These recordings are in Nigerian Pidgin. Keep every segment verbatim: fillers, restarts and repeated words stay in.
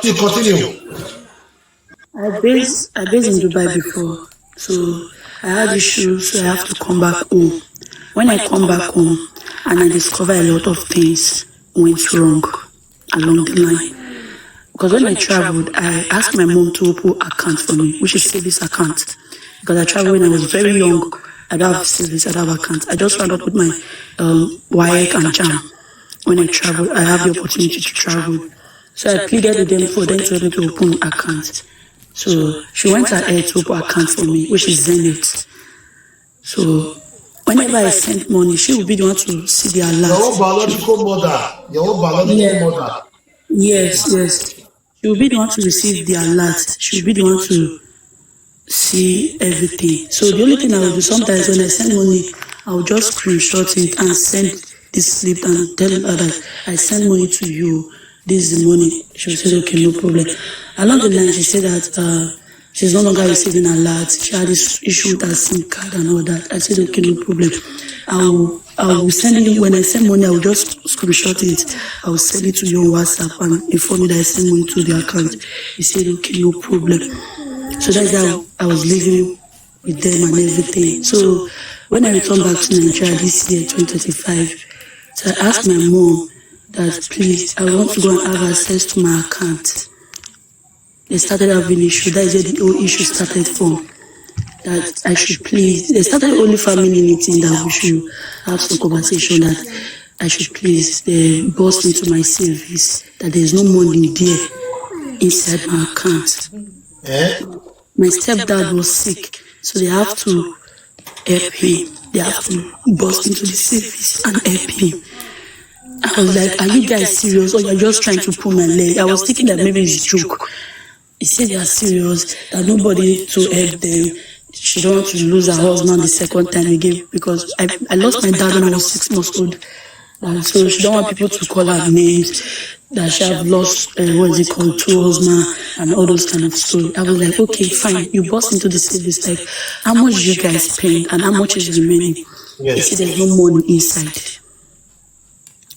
You continue. I base I based in Dubai before, so I had issues, so I have to come back home. When I come back home, and I discover a lot of things went wrong along the line. Because when I traveled, I asked my mom to open account for me, which is savings account. Because I traveled when I was very young, I don't have savings, I don't have account. I just round up with my um, WAEC and JAMB. When I travel, I have the opportunity to travel. So I pleaded with them for them to help me to open account. So she went ahead to open account for me, which is Zenith. So whenever I send money, she will be the one to see the Your alert. own biological mother. Your own biological Yeah. mother. Yes, yes. She will be the one to receive the alert. She will be the one to see everything. So the only thing I will do sometimes when I send money, I will just screenshot it and send this slip and tell her that I send money to you. This is the money. She will say, okay, no problem. Along the line, she said that uh, she's no longer receiving alerts. She had this issue with her SIM card and all that. I said, okay, no problem. I will, I will send it when I send money. I will just screenshot it. I will send it to you on WhatsApp and inform you that I send money to the account. He said, okay, no problem. So that's how I was living with them and everything. So when I returned back to Nigeria this year, twenty twenty-five, so I asked my mom that please, I want to go and have access to my account. They started having issue. That is where the whole issue started from. That I should please. They started only family meeting that we should have some conversation that I should please uh, burst into my savings. That there's no money there inside my account. Eh? My stepdad was sick, so they have to help him. They have to burst into the savings and help him. I was like, are you guys serious or you're just trying to pull my leg? I was thinking that maybe it's joke. He said they are serious, that nobody to help them. She don't want to lose her husband the second time again because I, I lost my dad when I was six months old. And so she don't want people to call her names that she have lost uh, what is it called, two husband and all those kind of story. I was like, okay, fine. You burst into the savings, like, how much do you guys spend and how much is remaining? They Yes. say there's no money inside.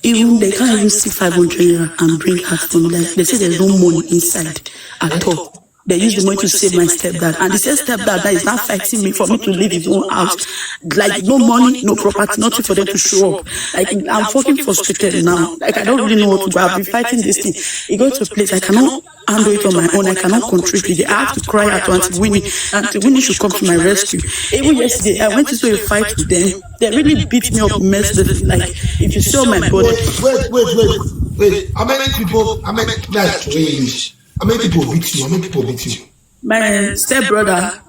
Even they can't even see five hundred naira and bring out from, like, they say there's no money inside at all. They use the money to save my stepdad, and the same stepdad that is now fighting me for me to leave his own house. Like, no money, no property, nothing for them to show up. Like, I'm fucking frustrated now. Like, I don't really know what to do. I've been fighting this thing. It got to a place I cannot handle it on my own. I cannot control it. I have to cry out to Auntie Winnie. Auntie Winnie should come to my rescue. Even yesterday, I went into a fight with them. They really beat me up mercilessly. Like, if you saw my body, Wait, wait, wait, wait, wait. How many people? How many people are English? How many people beat you? How many people beat you? My stepbrother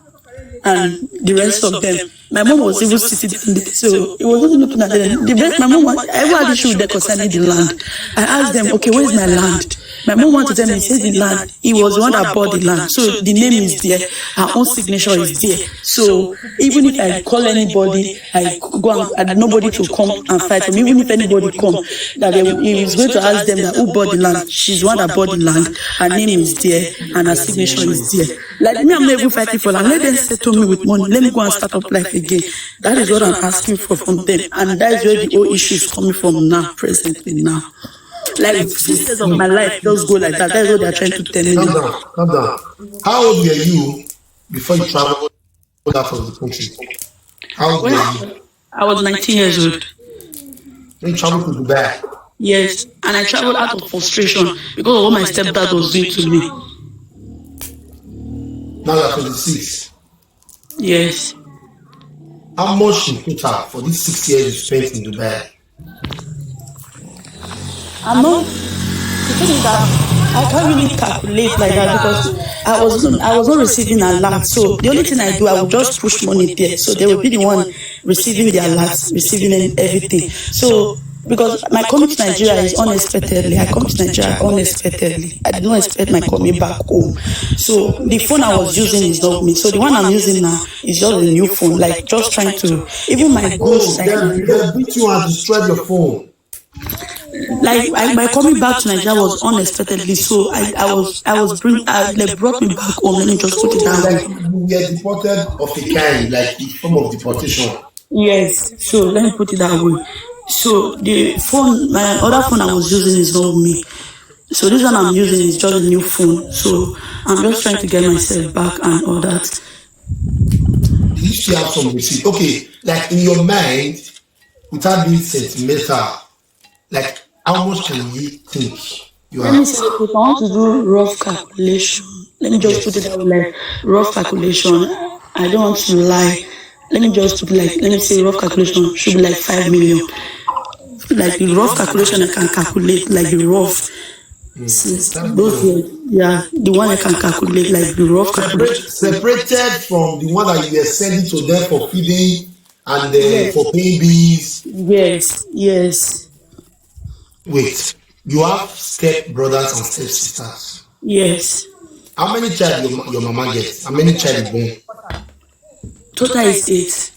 and the rest of them. My mom was even sitting down there, so it was not looking at them. The rest, my mom, was- I had issue with them concerning the land. I asked them, okay, where's my land? My mom wanted to tell me, say the land. He was the one that bought the land, so the name is there. Her own signature is there. So even if I call anybody, I go and, and nobody to come and fight for me. Even if anybody come, that they, he is going to ask them that who bought the land. She's the one that bought the land. Her name is there, and her signature is there. Like me, I'm not even fighting for land. Let them settle me with money. Let me go and start up life again. That is what I'm asking for from them, and that is where the whole issue is coming from now, presently now. Like six years of my life just go like that. That's what they're trying to tell me. Calm down, calm down. How old were you before you traveled out of the country? How old were you? I was nineteen years old. When you traveled to Dubai? Yes, and I traveled out of frustration because of what my stepdad was doing to me. Now you're twenty-six. Yes. How much in total for these six years you spent in Dubai? I'm not. The thing is that I can't really calculate like that because I was I was not receiving a lot. So the only thing I do, I will just push money there. So they will be the one receiving their last, receiving everything. So because my coming to Nigeria is unexpectedly. I come to Nigeria unexpectedly. I didn't expect my coming back home. So the phone I was using is not me. So the one I'm using now is just a new phone. Like just trying to, even my Oh, goods. Like, they, they beat you and destroyed your phone. Like I, my coming back to Nigeria was unexpectedly. So I, I was I was bring I, they brought me back home. Let me just put it that Like way. you were deported of a kind, like a form of deportation. Yes. So let me put it that way. So the phone, my other phone I was using is not me. So this one I'm using is just a new phone. So I'm just trying to get myself back and all that. You still have some receipt. Okay, like in your mind, without being sentimental, like how much can you think you Let me have? say, if I want to do rough calculation, let me just put it out like rough calculation. I don't want to lie. Let me just put like, let me say rough calculation should be like five million. Like the rough calculation I can calculate, like the rough. Since That's those good. were, yeah, the one I can calculate, like the rough Separate, calculation. Separated from the one that you were sending to them for feeding and uh, for paying bills. Yes, yes, Wait, you have step brothers and step sisters. Yes. How many child your, your mama gets? How many child you born? Total is eight.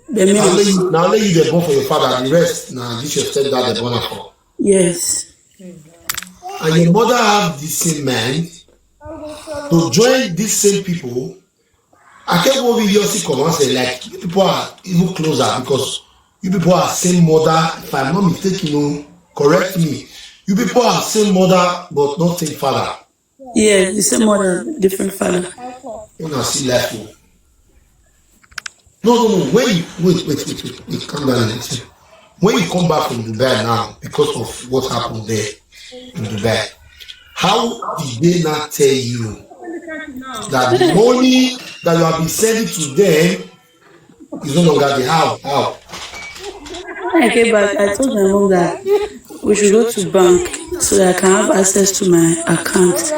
But me, Now I'm- only you, now only you dey born for your father. The rest, now this your stepdad dey born am for. Yes. And your mother have the same mind to join these same people. I can't go with your sick one say like you people are even closer because you people are same mother. If I'm not mistaken, you know, correct me. You people are same mother but not same father. Yeah, the same mother, different father. You know, see life. Oh. No, no, no. When you wait, wait, wait, wait, wait, calm down a little. When you come back from Dubai now, because of what happened there in Dubai, how did they not tell you that the money that you have been sending to them is no longer the how? How? When I came back, I told my mom that we should go to bank so that I can have access to my account.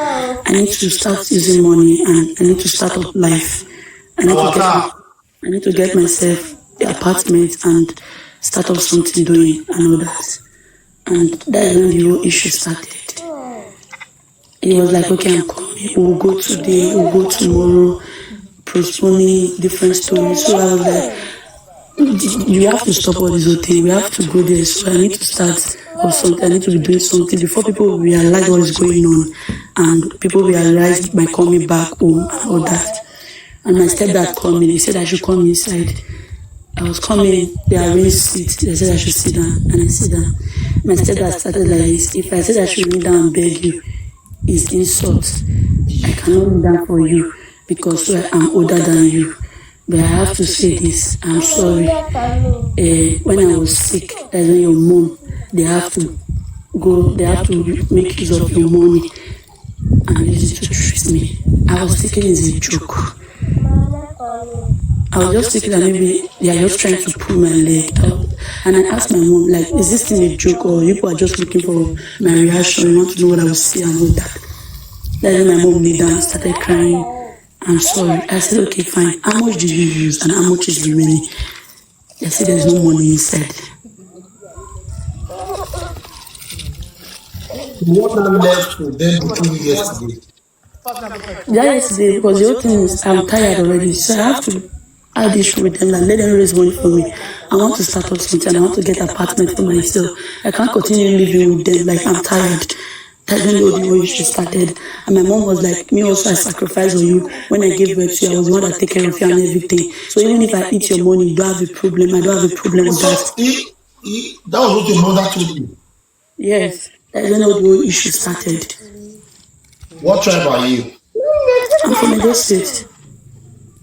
I need to start using money and I need to start up life. I need to get, I need to get myself the apartment and start up something doing and all that. And that is when the whole issue started. He was like, "Okay, I'm coming. We'll go today, we'll go tomorrow," postponing different stories. So I was like, "You have to stop all this whole thing. We have to go there. So I need to start or something. I need to be doing something before people realize what is going on and people realize my coming back home and all that." And my stepdad called me. He said I should come inside. I was coming. They arranged seats. They said I should sit down, and I sit down. My stepdad started like this. If I said I should kneel down and beg you, it's insult. I cannot kneel down for you because, well, I'm older than you. But I have to say this. I'm sorry. Eh, when I was sick, that's when your mom, they have to go, they have to make use of your money and use it to treat me. I was taking it as a joke. I was just thinking that maybe they are just trying to pull my leg out. And I asked my mom, like, "Is this thing a joke or you people are just looking for my reaction? You want to know what I will see and all that?" Then my mom knelt down and started crying. "I'm sorry." I said, "Okay, fine. How much did you use and how much is remaining?" They said, "There's no money inside." What now left to them between yesterday? That yesterday, because the whole thing is, I'm tired already, so I have to add issue with them and let them raise money for me. I want to start up something. I want to get apartment for myself. I can't continue living with them. Like, I'm tired. I don't know the way she started. And my mom was like, "Me also, I sacrificed for you. When I gave birth to you, I was the one that take care of you and everything. So even if I eat your money, you don't have a problem. I don't have a problem with that." He, he, that was what your mother told you. Yes, I don't know the way issue started. What tribe are you? I'm from Edo State.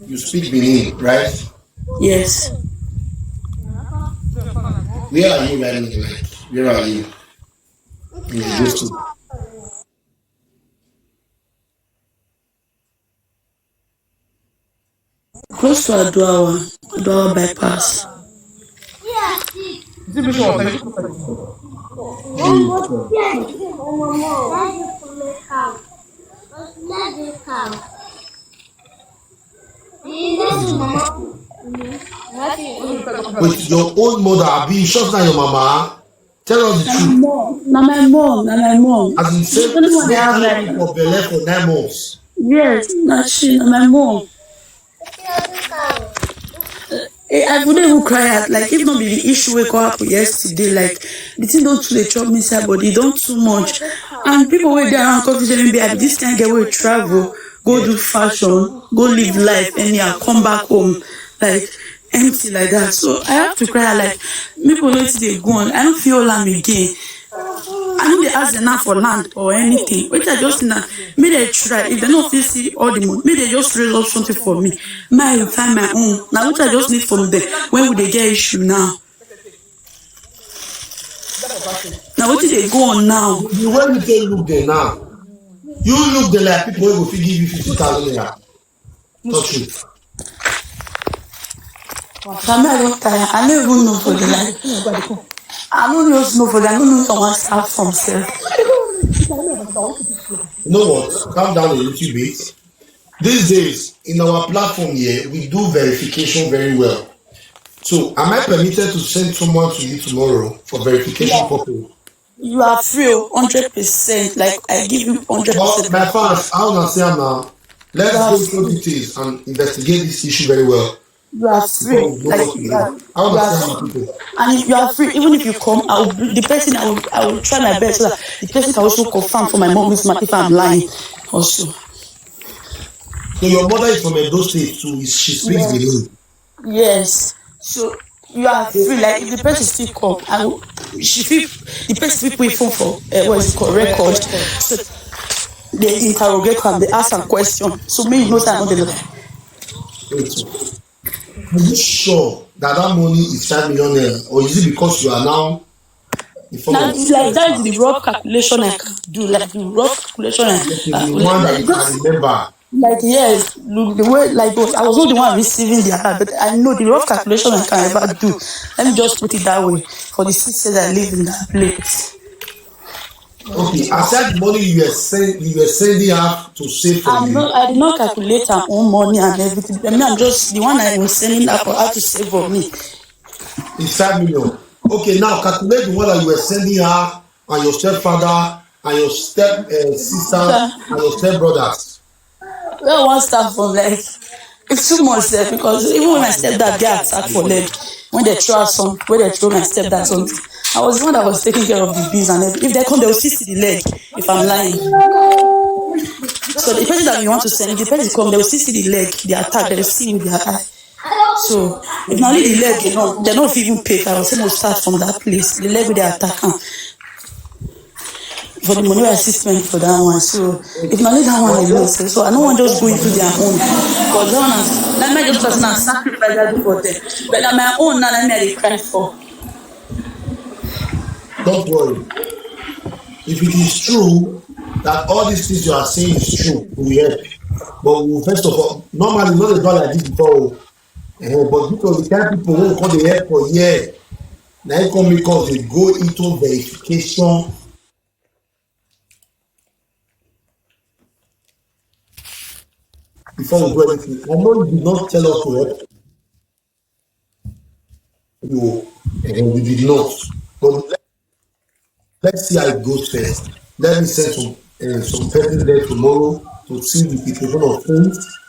You speak Benin, right? Yes. Where are you right now? Like, where are you? In Edo State. Close to Aduawa, Aduawa bypass. With your own mother, abi you sure na your mama? Tell us the Na my truth. mom, na my mom, na my mom. As in, say, The only one say I have, carry like, you for belle for nine months. Yes, na she, na my mom. Eh, I wouldn't even cry out. Like, if not be the issue wey come happen yesterday, like, the thing don too dey chop me inside body, don too much. And people wey dey around come say, "Maybe I be this kind girl wey travel, go do fashion, go live life, anyhow, come back home, like, empty like that." So I have to cry out, like, people no dey go on. I don't feel am again. I No dey ask dem now for land or anything. Wetin I just need na make dem try. If dem no fit see all the money, make dem just raise up something for me. Make I find my own. Na wetin I just need from dem when we dey get issue now. Na wetin dey go on now. The way you take look there now, you look there like people wey go fit give you fifty thousand naira. Not true. Waka me, I don tire. I no even know for the life. I no just know for the, I no know if I wan start from sef. You know what? Calm down a little bit. These days, in our platform here, we do verification very well. So, am I permitted to send someone to you tomorrow for verification purpose? You are free o, hundred percent. Like, I give you hundred Well, percent. My fans, I wanna say now, let's go through details and investigate this issue very well. You are free. Before we go Like, on to you the- are, I you wanna are say free. my people. And if you are free, even if you come, I will bring the person. I will, I will try my best so that the person can also confirm for my mom if I'm lying. Also, So your mother is from Edo State, so she speaks Yes. Benin. Yes. So you are free. Like, if the person still come, I will, she feel the person will put phone for uh, what is it called, record. So they interrogate her, they ask her question. So me, you know, say I know the lie. Wait. Are you sure that that money is five million naira, or is it because you are now a form Now of it's like that is the rough calculation I can do. Like the rough calculation I the uh, one that you just- can remember? Like, yes, look, the way, like, I was not the one receiving the alert, but I know the rough calculation I can ever do. Let me just put it that way. For the six years I live in that place, Okay, aside the money you were send, you were sending her to save for I you. know I did not calculate her own money and everything. I mean, I'm just the one I was sending her for her to save for me. It's five million. Okay, now calculate the one that you were sending her and your stepfather and your step uh, sister and your stepbrothers. Where I wan start from, like, it's too much sef, because even when my stepdad get attack for leg, when they throw some, when they throw my stepdad something, I was the one that was taking care of the bees and everything. If they come, they will still see the leg. If I'm lying, so the person that you want to send, if the person come, they will still see the leg, the attack, they will see with their eye. So if na only the leg, you know, they don't even pay. I was saying we start from that place, the leg with the attack. Huh? For the money I still spend for that one. So if na only that one I know, so, so I no wan just go into their own. Because that one, that might just person na sacrifice I do for them. But na my own now, na me I dey cry for. Don't worry. If it is true that all these things you are saying is true, we will help. But we will first of all, normally not a like this before. Uh, but because the kind people who come dey help for here, now come because they go into verification. Before we do anything, I know you did not tell us to help. You, uh, you did not. But let, let's see how it goes first. Let me send some uh, some person there tomorrow to see the situation of things.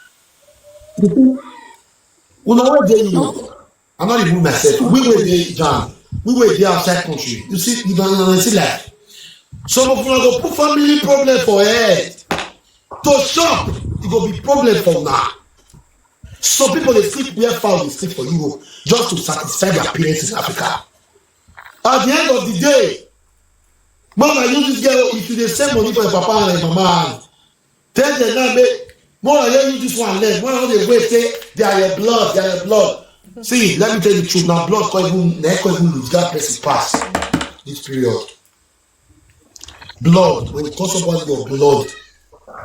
Una wey dey you. I'm not even myself. We wey dey jam. We wey dey outside country. You see, you don't, you don't see life. Some of una go put family problem for head. To chop, it go be problem for una. Some people dey sleep where fowl dey sleep for Europe just to satisfy their parents in Africa. At the end of the day, mama use this girl. If you dey send money for your papa and your mama hand, tell them now make mama use this one leg. Mama no dey wait say they are your blood, they are your blood. See, let me tell you the truth. Now blood come even na come even lose that person pass this period. Blood, when you talk about your blood,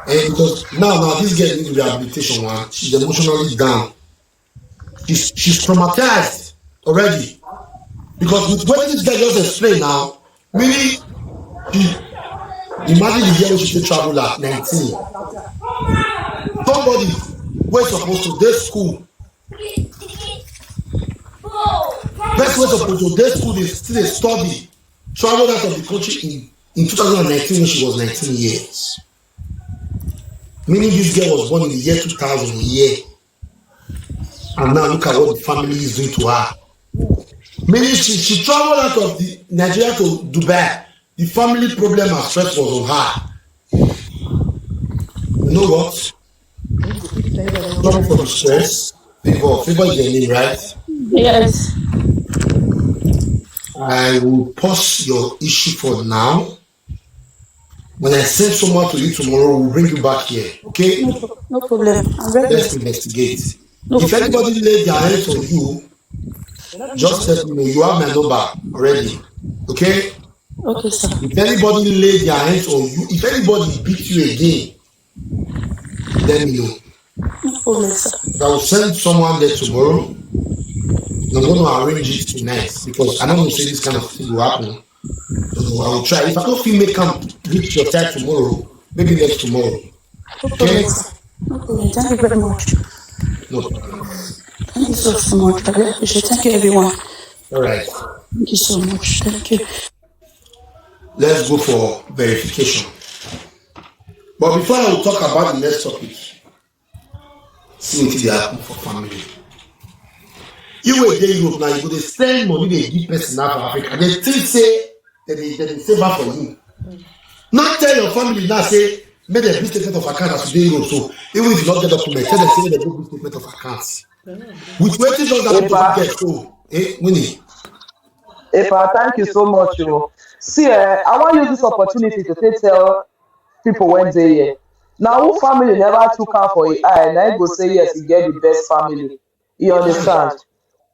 and because now now this girl need rehabilitation. One, she's emotionally down. She's she's traumatized already because with what this girl just explained now, meaning she imagine the girl she dey travel at nineteen. Somebody wey suppose to dey school, person wey suppose to dey school dey still dey study, travel out of the country in in two thousand and nineteen when she was nineteen years. Meaning this girl was born in the year two thousand year. And now look at what the family is doing to her. Meaning she, she traveled out of the Nigeria to Dubai. The family problem and stress was on her. You know what? Sorry for the stress. Favor, favor is your name, right? Yes. I will pause your issue for now. When I send someone to you tomorrow, we'll bring you back here. Okay? No problem. I'm ready. Let's investigate. If anybody lay their hands on you, just let me know. You have my number already. Okay? Okay, sir. If anybody lay their hands on you, if anybody beat you again, let me know. No problem, sir. I will send someone there tomorrow. I'm going to arrange it tonight because I don't know say this kind of thing will happen. So I will try. If I don't feel make come reach your time tomorrow, maybe next tomorrow. No problem, sir. No problem. Thank you very much. No problem. Thank you so, so much. I really appreciate it. Thank you, everyone. All right. Thank you so much. Thank you. Let's go for verification. But before I will talk about the next topic, see wetin dey happen for family. You wey dey Europe now, you go dey spend money dey give person now for Africa. They think say dem dey dem dey save am for you. No tell your family now say make dem bring statement of account as you dey Europe. So even if you no get document, tell dem say make dem go bring statement of account. With wetin just happen to Epa. Get so, eh, Winnie. Epa, thank you so much. Oh. See, eh, I wan use this opportunity to take tell people when they here. Now, who family never took am for e eye, na im go say yes, e get the best family. You understand?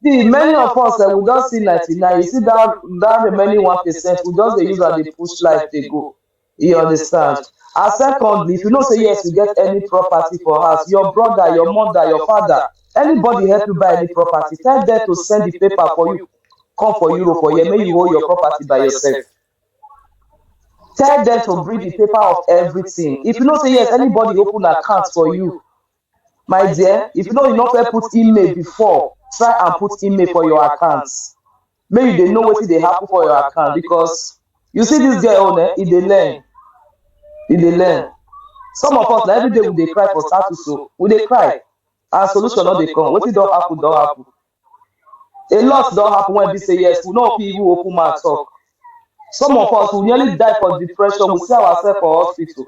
See, many of us, eh, we don see ninety-nine. You see that that remaining one percent, we just dey use am dey push life dey go. You understand? And secondly, if you know say yes, you get any property for house, your brother, your mother, your father, anybody help you buy any property, tell them to send the paper for you, come for Europe for here, make you hold your property by yourself. Tell them to bring the paper of everything. If you know say yes, anybody open account for you, my dear, if you know you no fit put email before, try and put email for your account. Make you dey know wetin dey happen for your account, because you see this girl own, eh, e dey learn, e dey learn. Some of us na every day we dey cry for status, so we dey cry, and solution no dey come. Wetin don happen don happen. A lot don happen when be say yes, we no fit even open mouth talk. Some of us, we nearly die for depression. We see ourselves for hospital.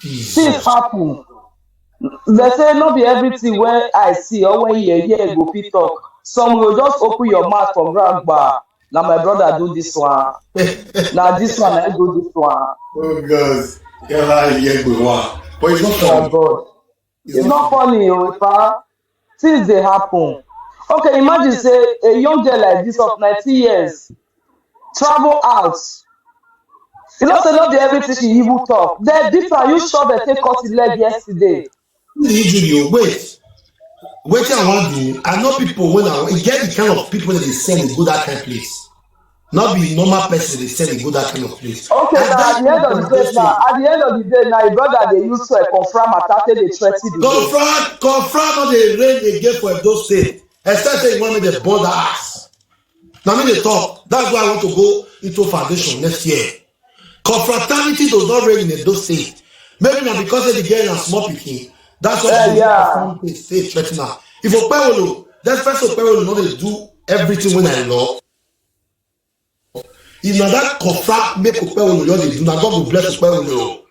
Things happen. They say no be everything wey I see or wey hear hear go fit talk. Some will just open your mouth for ground, gba. Na my brother do this one. Na this one I do this one. Oh God, yeah, yeah, but it's not Oh funny. God. It's not funny, oh, pa. Things dey happen. Okay, imagine say a young girl like this of nineteen years travel out. You know say no be everything she even talk. Then this one, you sure they take cut his leg yesterday. The injury, oh, wait. Wetin I wan do, I know people when I e get the kind of people that they send dey go that kind of place. Not be normal person they send dey go that kind of place. Okay, And now that at the end of the day, conversation. Now at the end of the day, now your brother dey use to confirm attack, they threaten the girl. Confront, confront no dey reign again for Edo State. Except say you want me to burn the ass. Now me dey talk. That's why I want to go into foundation next year. Confraternity does not reign in Edo State. Maybe na because say the girl na small pikin. That's why Eh, they yeah. Confront the state threaten her. If Okpewolo, that person Okpewolo no dey do everything when I love. If na that confront make Okpewolo just dey do, na God go bless Okpewolo.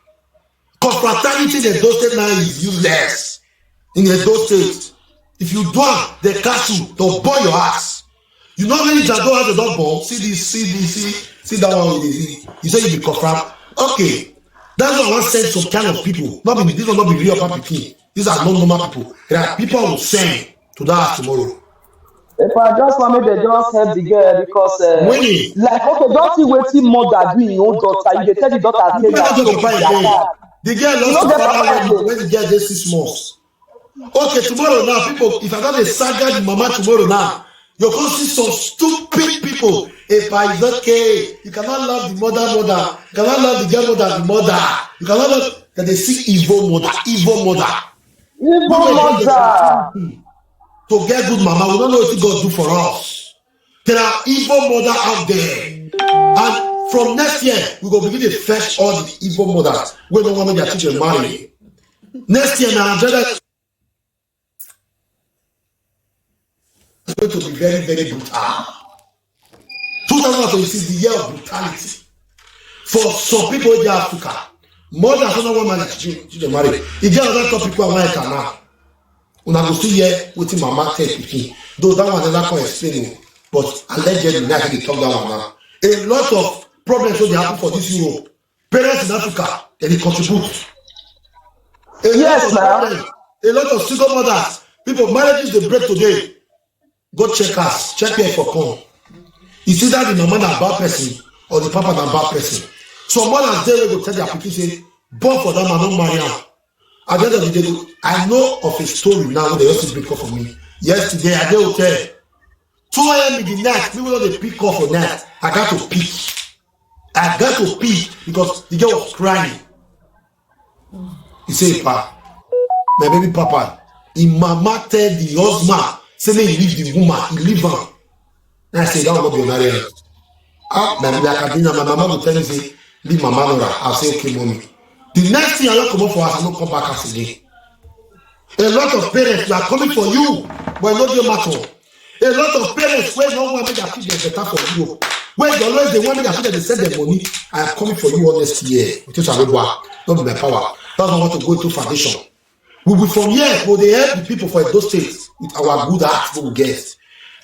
Confraternity in Edo State now is useless. In Edo State, if you do am, they catch you, they'll burn your ass. You know many Jado has a dog ball. See this, see this, see, see that one with the, you say you be confront. Okay, that's why I want send some kind of people. Not be this one, not be real papa pikin. These are not normal people. There are people I will send to that house tomorrow. If I just want make they just help the girl because, uh, Winnie. Like, okay, don't see wetin mother do in your daughter. You dey tell the daughter You say better that not so to buy their again. dad. The girl You lost no her get father papa when, again. When the girl dey six months. Okay, tomorrow now, people, if I don't dey saga the mama tomorrow now, you go see some stupid people. If I is okay, you cannot love the mother, mother. You cannot love the girl, mother, the mother. You cannot love that they see evil mother, evil mother. Evil mother. To get good mama, we don't know what God do for us. There are evil mother out there. And from next year, we go begin to fetch all the evil mothers wey no want make their children marry. Next year, na another is going to be very, very brutal. Two thousand twenty-six, the year of brutality. For some people in Africa, mothers wey no want make their children, children marry. E get another topic wey I wan enter now. Una go still hear wetin mama tell pikin. Though that one never come explain o. But allegedly, na I dey talk that one now. A lot of problems wey dey happen for this Europe. Parents in Africa, dem dey contribute. A lot Yes, of now. parents, a lot of single mothers, people, marriages dey break today. Go check us, check here for come. It's either the mama na bad person or the papa na bad person. Some mothers dey wey go tell their pikin say, "Born for that man, no marry am." At the end of the day, I know of a story now wey dey just break up for me. Yesterday, I dey hotel. two a.m. in the night, me wey no dey pick call for night, I got to pick. I got to pick because the girl was crying. He say, "Pa, my baby papa, him mama tell the husband say make he leave the woman, he leave am." And I say, "That one no be ordinary." Ah, my baby, I can, my mama go tell me say, "Leave mama Nora." I say, "Okay, mommy." The next thing, I don comot for house, I no come back house again. A lot of parents, we are coming for you, but no dey matter. A lot of parents wey no want make their pikin better for Europe, wey dey always dey want make their pikin dey send them money, "I am coming for you all next year." It is Arugba, not be my power. That's why I want to go into foundation. We will from here, we dey help the people for Edo State with our good heart wey we get.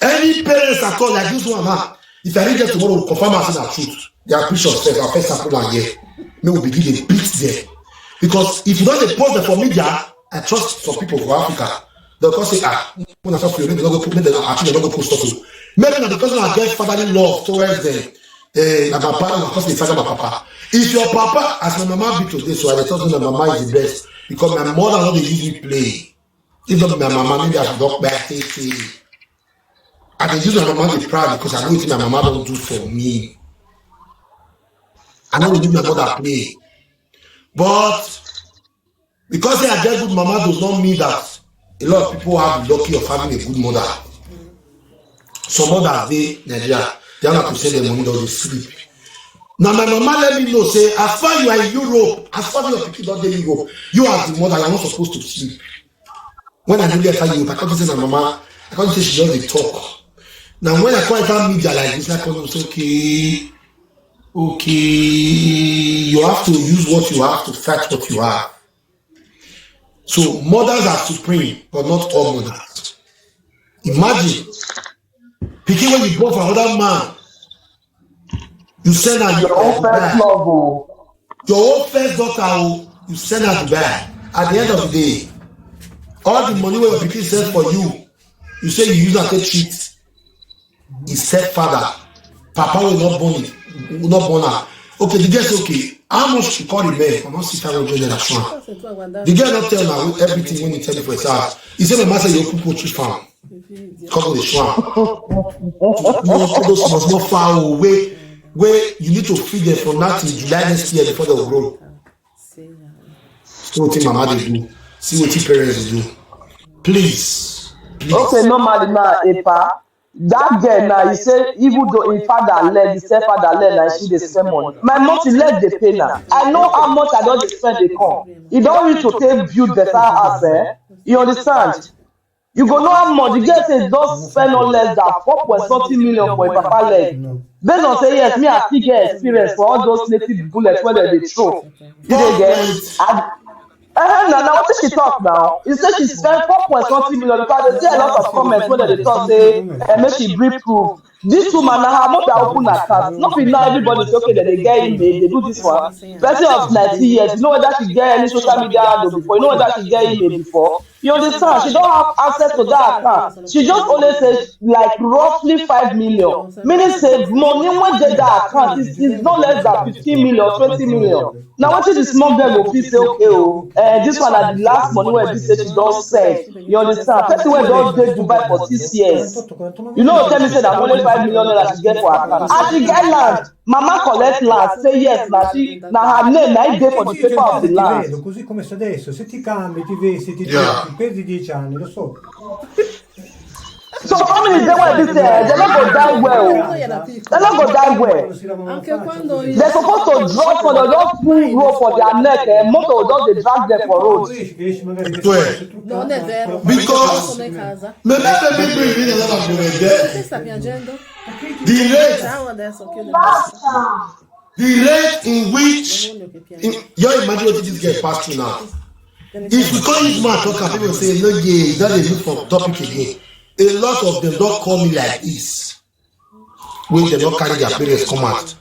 Any parents at all like this one now, if I read them tomorrow, we confirm am say na truth. Their pictures sef, I first sample am here. Make we begin dey beat them. Because if you don dey post them for media, I trust some people for Africa. They'll come say, "Ah, when I talk for you, make dem no go put, make dem, our children no go post also." Maybe na because I get fatherly love towards them. Eh, na papa, na because they father my papa. If your papa, as my mama be today, so I dey talk say my mama is the best. Because my mother no dey use me play. If not my mama, maybe I should not buy thirty. I dey use my mama dey proud because I know wetin my mama don do for me. I no dey use my mother play. But because say I get good mama does not mean that a lot of people have the lucky of having a good mother. Some mothers dey Nigeria, they are not to send their money, don dey sleep. Na my mama let me know say as far you are in Europe, as far your pikin don dey Europe, you as the mother, you are not supposed to sleep. When I dey enter Europe, I come say na mama, I come say she just dey talk. Now when I come enter media like this, I come say, "Okay, okay, you have to use what you have to fight what you have." So mothers are supreme, but not all mothers. Imagine, pikin wey you born for another man, you send am Your own first Dubai. Love, oh. Your own first daughter, oh, you send am Dubai. At the end of the day, all the money wey your pikin send for you, you say you use am take treat his stepfather, papa wey no born him, no born am. Okay, the girl say, "Okay, how much she call the man?" I no see five hundred naira show am. The girl no tell am everything wey he tell me for his house. He say, "My mama say you open poultry farm." Come dey show am. You want all those small small fowl wey wey you need to feed them from now till July next year before they grow. See wetin mama dey do. See wetin parents dey do. Please, please. Okay, normally now, Epa, that girl now, he say even though him father left, the stepfather left, na she dey spend money. My monthly leg dey pay now. I know how much I don dey spend dey come. E don reach to take build better house, eh? You understand? You go know how much the girl say don spend no less than four point something million for him papa leg. Based on say yes, me I still get experience for all those native bullets wey dem dey throw. You dey get? I, uh, na na wetin she talk now. He say she spend four point something million because I dey see a lot of comments wey dem dey talk say eh, make she bring proof. This woman na her mother open account. No be now everybody say okay dem dey get email, dey do this one. Person of nineteen years, you know whether she get any social media handle before, you know whether she get email before. You understand? She don have access to that account. She just only say like roughly five million. Meaning say money wey dey that account is, is no less than fifteen million, twenty million. Na wetin the small girl go fit say, "Okay, oh, eh, this one na the last money wey be say she don send." You understand? Person wey don dey Dubai for six years. You know, tell me say na only five million naira she get for her account. And she get land. Mama collect land. Say yes, na she, na her name, na it dey for the paper of the land. Così come sta adesso, se ti cambi, ti vesti, ti Yeah. tocchi, perdi dieci anni, lo so. So families dey wey be say dem no go die well. Dem no go die well. Anche quando io Dem suppose to drop for dem, just pull rope for their neck, eh, motor just dey drag dem for road. Poi esci magari Cioè, Non è vero. Because- Sono in casa. Maybe baby bring me another woman there. Perché sta piangendo? The rate, Ciao adesso, chiudo. the rate in which Non voglio che pianga. in, you imagine what this girl pass through now. If you come use mouth talk am, people say no, yeah, you don dey look for topic again. A lot of them don call me like this. Wey dem don carry their parents come out.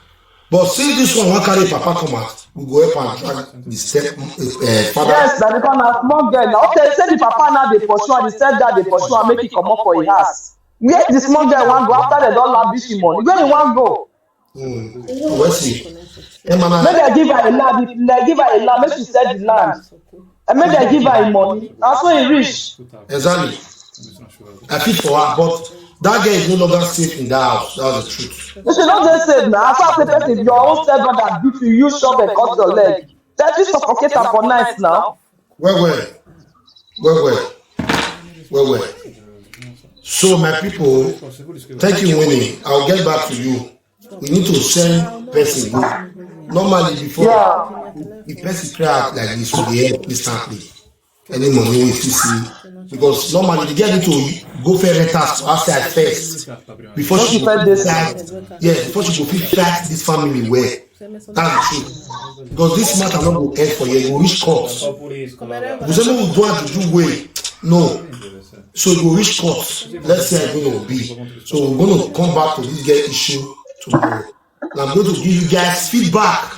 But since this one wan carry papa come out, we go help am drag the step uh, father. Yes, na because na small girl na. Okay, say the papa now dey pursue am, the step dad dey pursue am, make e comot for im house. Where the small girl wan go after dem don lavish im money? Where e wan go? Mm. Wetin? Emma na Make dem give her a land, if dem give her a land, make she sell the land. And make dem give her im money. Na so e reach. Exactly. I feel for her, but that girl is no longer safe in that house. That's the truth. She no dey safe na. As far as say person, your own step brother beat you, you shove and cut your leg. Dem fit suffocate am for night now. Well, well, well, well, well, well. So, my people, thank you, Winnie. I'll get back to you. We need to send person go. Normally, before Yeah. the person cry out like this, we dey help instantly. Any money we fit see, because normally the girl need to go fair rent house for outside first before she First go fit fight. Yeah, before she go fit fight this family well. That's the truth. Because this matter no go end for here, e go reach court. If we say make we do am juju way, no. So e go reach court. Let's see how e go be. So we're gonna come back to this girl issue tomorrow. And I'm going to give you guys feedback.